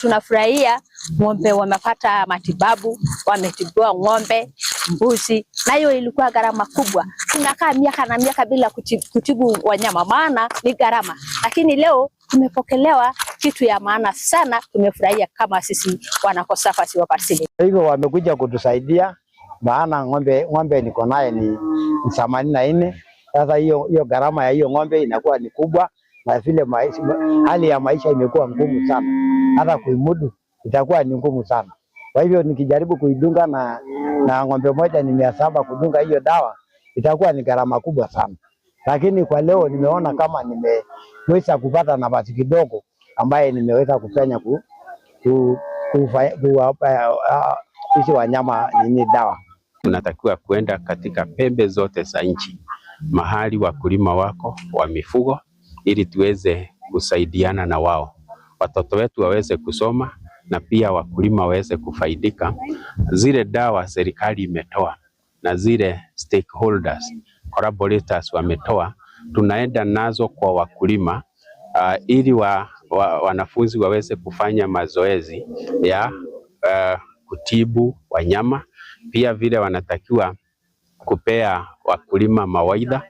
Tunafurahia ng'ombe wamepata matibabu, wametibiwa ng'ombe, mbuzi, na hiyo ilikuwa gharama kubwa. Tunakaa miaka na miaka bila kutibu wanyama, maana ni gharama, lakini leo tumepokelewa kitu ya maana sana. Tumefurahia kama sisi wana Conservancy wa Parsiling. Hivyo wamekuja kutusaidia, maana ng'ombe niko naye ni 84. Sasa hiyo gharama ya hiyo ng'ombe inakuwa ni kubwa, na vile maisha, hali ya maisha imekuwa ngumu sana, hata kuimudu itakuwa ni ngumu sana. Kwa hivyo nikijaribu kuidunga na ng'ombe moja ni 700, kudunga hiyo dawa itakuwa ni gharama kubwa sana, lakini kwa leo nimeona kama nimeweza kupata nafasi kidogo ambaye nimeweza kufanya kuwapa hizi wanyama nini dawa. Tunatakiwa kuenda katika pembe zote za nchi mahali wakulima wako wa mifugo, ili tuweze kusaidiana na wao, watoto wetu waweze kusoma na pia wakulima waweze kufaidika. Zile dawa serikali imetoa na zile stakeholders collaborators wametoa, tunaenda nazo kwa wakulima ili wanafunzi waweze kufanya mazoezi ya kutibu wanyama, pia vile wanatakiwa kupea wakulima mawaidha.